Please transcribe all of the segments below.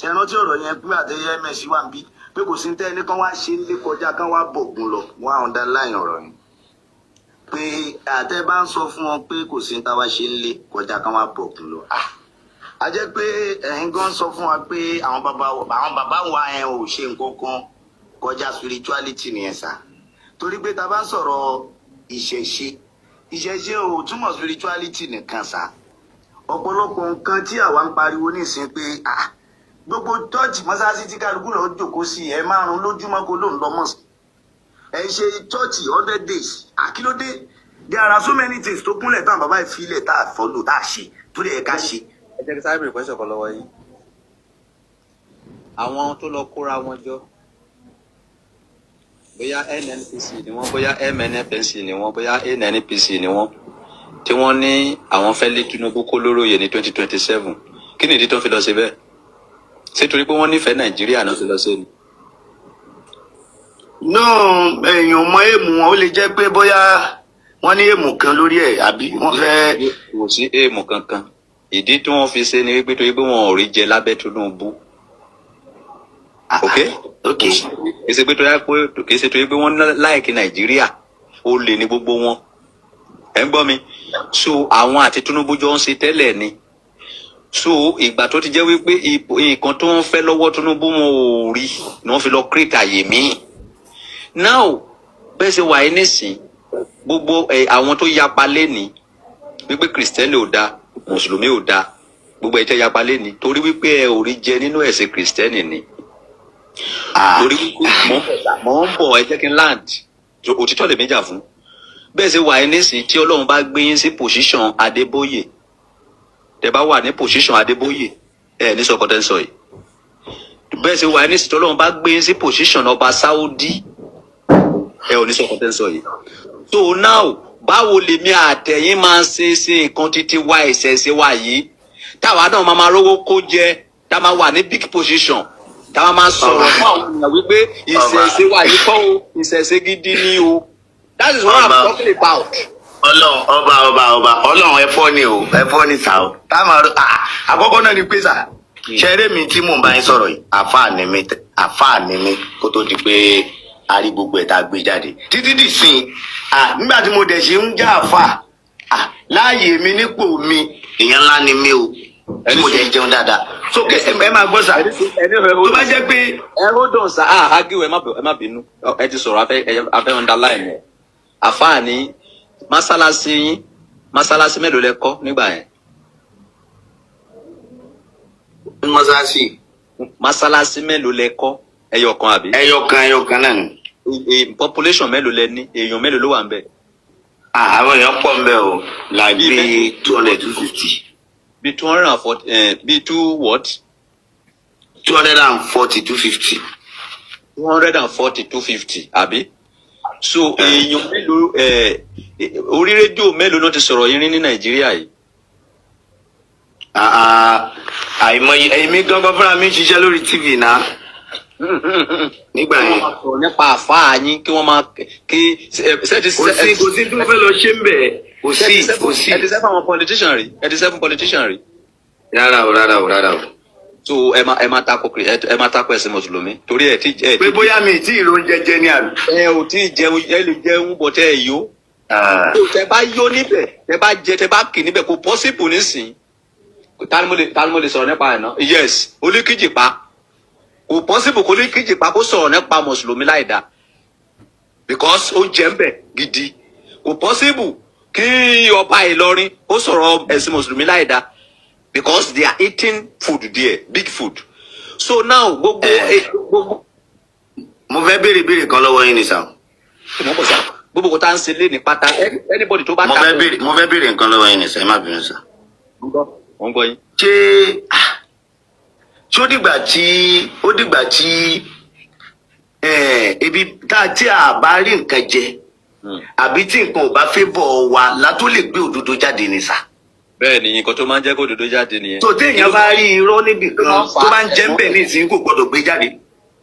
Ṣe rántí ọ̀rọ̀ yẹn pé àtẹyẹ ms wà ń bí pé kò sí tẹ́ ẹni kan wá ṣe ń lé kọjá kan wá bọ̀gùn lọ. Wọ́n á underline ọ̀rọ̀ yẹn pé àtẹ bá ń sọ fún wọn pé kò sí tá wá ṣe ń lé kọjá kan wá bọ̀gùn lọ. Ah, a jẹ́ pé ẹ̀yin gan sọ fún wa pé àwọn bàbá wa yẹn ò ṣe nǹkan kan kọjá spirituality nìyẹn sá, torí pé tá a bá ń sọ̀rọ̀ ìṣẹ̀ṣe, ìṣẹ̀ṣe ò túmọ̀ spirituality nìkan sá. Ọ̀pọ̀lọpọ̀ nǹkan tí àwa ń pariwo nísìnyí pé, ah, gbogbo church, mọ́sáàsì tí kálukú lọ jókòó sí ẹ márùn lójúmọ́ kó ló ń lọ mosque, ẹ ń ṣe church 100 days, àkílódé? There are so many things tó kúnlẹ̀ táwọn bàbá yìí filẹ̀ tá a follow, tá a ṣe tó lè yẹ ká ṣe. Ẹ jẹ́ kí sáré bèrè question kan lọ́wọ́ yín. Àwọn tó lọ kóra wọn jọ, bóyá NNPC ni wọ́n, bóyá MNPC ni wọ́n, bóyá NNPC ni wọ́n, tí wọ́n ní àwọn fẹ́ lé Tinubu kó lóróyè ní 2027, kí nìdí tó ń fi lọ ṣe bẹ́ẹ̀? Ṣé torí pé wọ́n nífẹ̀ẹ́ Nàìjíríà náà fi lọ ṣe ni? Náà èèyàn mọ aim wọn. Ó lè jẹ́ pé bóyá wọ́n ní aim kan lórí ẹ̀ àbí wọ́n fẹ́. Kò sí aim kankan. Ìdí tí wọ́n fi ṣe ni wípé torí pé wọn ò rí jẹ lábẹ́ Tinubu, ok? Ok. Kì í ṣe pé torí pé, kì í ṣe torí pé wọ́n like Nàìjíríà. Ó lè ní gbogbo wọn. Ẹ ń gbọ́ mi? So àwọn àti Tinubu jọ ń ṣe tẹ́lẹ̀ ni. So ìgbà tó ti jẹ́ wípé nǹkan tó ń fẹ́ lọ́wọ́ Tinubu wọn ò rí ni wọ́n fi lọ create àyè míì. Now, bẹ́ẹ̀ ṣe wà yín nísìn, gbogbo ẹ àwọn tó yapa lénìí wípé Christian ò dáa, Mùsùlùmí ò dáa, gbogbo ẹ tẹ́ yapa lénìí torí wípé ẹ ò rí jẹ nínú ẹ̀sìn Christian ni. Torí wípé mò ń bọ̀, ẹ jẹ́ kí n land. Òtítọ́ lèmi jà fún. Bẹ́ẹ̀ ṣe wà yín nísìn, tí Ọlọ́run bá gbé yín sí position Adébóyè, tẹ́ bá wà ní position Adébóyè, ẹ ní sọkọ tẹ́ ń sọ yìí. Bẹ́ẹ̀ ṣe wà yín nísìn, tí Ọlọ́run bá gbé yín sí position ọba Saudi, ẹ ò ní sọkọ tẹ́ ń sọ yìí. So now, báwo lèmi àtẹ̀yìn máa ṣe ṣe nǹkan títí wá ìṣẹ̀ṣe wa yìí, táwa náà máa rówó kó jẹ, tá máa wà ní big position, tá máa sọ̀rọ̀ fún àwọn èèyàn wípé ìṣẹ̀ṣe wa yìí kọ́ o, ìṣẹ̀ṣe gidi ni o? That is what I'm talking about. Ọlọ́run ọba, ọba, ọba, Ọlọ́run, ẹ fọ́ ni o, ẹ fọ́ ni sà o. Tá a máa ro, ah, àkọ́kọ́ náà ni pé sà, ṣeré mi tí mò ń bá yín sọ̀rọ̀ yìí, àfáà ni mí, àfáà ni mí kó tó di pé a rí gbogbo ẹ̀ tá a gbé jáde títí dì sìn. Ah, nígbà tí mo dẹ̀ ṣe ń já àfáà, ah, láàyè mi, nípò mi, èèyàn ńlá ni mí o, tí mo dẹ̀ ń jẹun dáadáa. So ẹ máa gbọ́ sà, tó bá jẹ́ pé Ẹ hold on sir. Ah, agiwo, ẹ má bínú. Ẹ ti sọ̀rọ̀, afẹ́ underline ẹ̀. Àfáà ní mọ́sálásí yín, mọ́sálásí mélòó lẹ kọ́ nígbà yẹn? Mọ́sáàsì? Mọ́sálásí mélòó lẹ kọ́? Ẹyọ kan, àbí? Ẹyọ kan, ẹyọ kan náà ni. Population mélòó lẹ ní? Èèyàn mélòó ló wà ń bẹ̀? Ah, àwọn èèyàn pọ̀ ń bẹ̀ o, like bíi 200, 250. Bíi 240, bíi two what? 240, 250. 240, 250, àbí? So èèyàn mélòó, orí rédíò mélòó náà ti sọ̀rọ̀ yín rí ní Nàìjíríà yìí? Ah, ah, àìmọye. Èmi gangan fúnra mi ń ṣiṣẹ́ lórí TV náà nígbà Kí wọ́n yẹn. máa sọ̀rọ̀ nípa àfáà yín, kí wọ́n máa kí ṣe ti Kò sí, kò sí tó fẹ́ lọ ṣe ń bẹ̀, kò sí, kò sí. Ẹ ti sẹ́fún àwọn politician rí? Ẹ ti sẹ́fún politician rí? Rárá o, rárá o, rárá o. So ẹ máa tako ẹ̀sìn Mùsùlùmí torí ẹ ti ẹ Pé ti bóyá mi tí ìró oúnjẹ jẹ ní àbí. Ẹ ò tí ì jẹun. Ẹ lè jẹun bọ̀ tẹ ẹ yó. Ah. Tẹ bá yó níbẹ̀, tẹ bá jẹ, tẹ bá kì níbẹ̀, kò possible nísìn. Ta ni mo lè sọ̀rọ̀ nípa ẹ̀ náà? Yes, Olùkíjìpá. Kò possible kó Olùkíjìpá kó sọ̀rọ̀ nípa Mùsùlùmí láì dáa because ó jẹ́ ń bẹ̀ gidi. Kò possible kí ọba Ìlọrin kó sọ̀rọ̀ ẹ̀sìn Mùsùlùmí láì dáa because they are eating food there, big food. So now gbogbo gbogbo Mo fẹ́ béèrè béèrè kan lọ́wọ́ yín ni sà. Mo bọ̀ sá. Gbogbo kò tá ń ṣe lé ní pátá, anybody tó bá Mo fẹ́ béèrè, mo fẹ́ béèrè nǹkan lọ́wọ́ yín ni sà, ẹ má bínú sà. Mo ń gbọ́ yín. Ṣé, ah, ṣé ó dìgbà tí ebi tá tí a bá rí nǹkan jẹ àbí tí nǹkan ò bá fẹ́ bọ̀ wá la tó lè gbé òdodo jáde ni sà? Bẹ́ẹ̀ ni, nǹkan tó máa ń jẹ́ kó òdodo jáde nìyẹn. Tó téèyàn bá rí irọ́ níbì kan tó bá ń jẹ́ ń bẹ̀ ní ìsìn, kò gbọ́dọ̀ gbé jáde.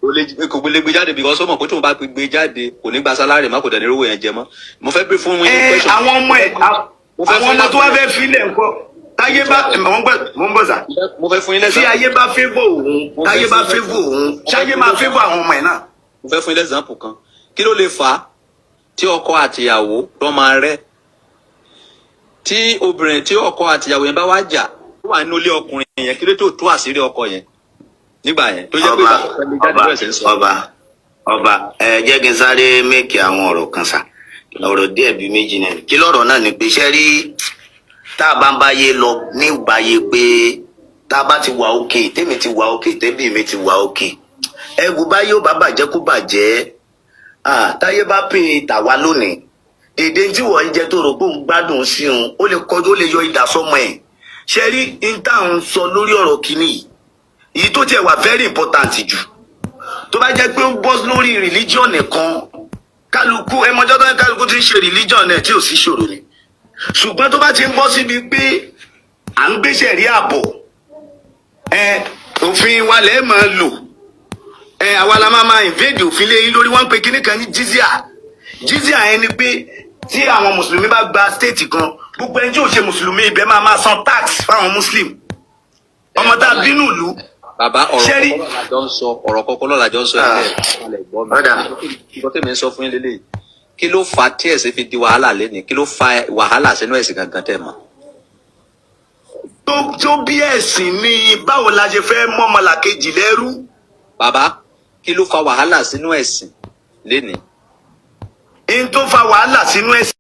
Kò lè gbé jáde because ó mọ̀ pé tóun bá gbé jáde, kò ní gba salary má, kò dẹ̀ ní rówó yẹn jẹ mọ́. Mo fẹ́ bí fún yín ní question. Àwọn ọmọ ẹ Mo fẹ́ àwọn fún ọmọ tó wá fẹ́ filẹ̀ ńkọ́? Táyé bá mò ń bọ̀ sà. Mo fẹ́ fún yín Tí lẹ́sàn. ayé bá favour òun, Mo fẹ́ táyé bá fún- favour òun, ṣáyé máa favour àwọn ọmọ ẹ̀ náà. Mo fẹ́ fún yín l'example kan. Kí ló lè fà á tí ọkọ àtìyàwó tó máa rẹ́, tí obìnrin, tí ọkọ àtìyàwó yẹn bá wá jà, tó wà nínú ilé ọkùnrin yẹn, kí ló tó tú àṣírí ọkọ yẹn nígbà yẹn, tó jẹ́ pé Ọba, ìgbà tó fẹ́ lè jáde ọba, lọ́sẹ̀ ń sọ? Ọba, ọba, ẹ jẹ́ kí n sáré make àwọn ọ̀rọ̀ kan sà, ọ̀rọ̀ díẹ̀ bíi méjì náà. Kí lọ́rọ̀ náà ni pé ṣé rí, tá a bá ń báyé lọ ní ìbáyé pé tá a bá ti wà òkè, tèmi ti wà òkè, tẹ́bí mi ti wà òkè, ẹ̀wù báyé ò bá bàjẹ́ kó bàjẹ́. Ah, táyé bá pè é tàwa lónìí, dèdè tí wọ́n ń jẹ tó rò pé òun gbádùn sí òun, ó lè kọjú, ó lè yọ idà sọ́mọ ẹ̀. Ṣe rí n tá à ń sọ lórí ọ̀rọ̀ kìíní yìí, èyí tó tiẹ̀ wà very important jù, tó bá jẹ́ pé ó bọ́ lórí religion nìkan, kálukú ẹmọjọ́ tó ń kálukú ti ń ṣe religion ẹ̀ tí ò sí ṣòro ni. Ṣùgbọ́n tó bá ti ń bọ́ síbi pé à ń gbéṣẹ̀ rí àbọ̀ ẹ, òfin wa lẹ́ẹ̀ máa lò ẹ, àwa la máa invade òfin lé yín lórí. Wọ́n ń pe kíní kan ní jizya. Jizya yẹn ni pé tí àwọn mùsùlùmí bá gba state kan, gbogbo ẹni tí ò ṣe mùsùlùmí ibẹ̀ máa san tax fáwọn muslim. Ọmọ tá a bínú ìlú. Bàbá, ọ̀rọ̀ Ṣé rí- kọ́kọ́ lọ́la jọ ń sọ, ọ̀rọ̀ kọ́kọ́ lọ́la jọ ń sọ. Ah. Ẹ̀ gbọ́ mi. Ọ̀dà. Nǹkan tèmi ń sọ fún yín lélẹ́yìí, kí ló fa tí ẹ̀sìn fi di wàhálà lẹ́nìí? Kí ló fa wàhálà sínú ẹ̀sìn gangan tẹ̀ mọ́? Tó bí ẹ̀sìn ni, báwo la ṣe fẹ́ mọ́mọlàkejì lẹ́rú? Bàbá, kí ló fa wàhálà sínú ẹ̀sìn lẹ́nìí? In tó fa wàhálà sínú ẹ̀sìn.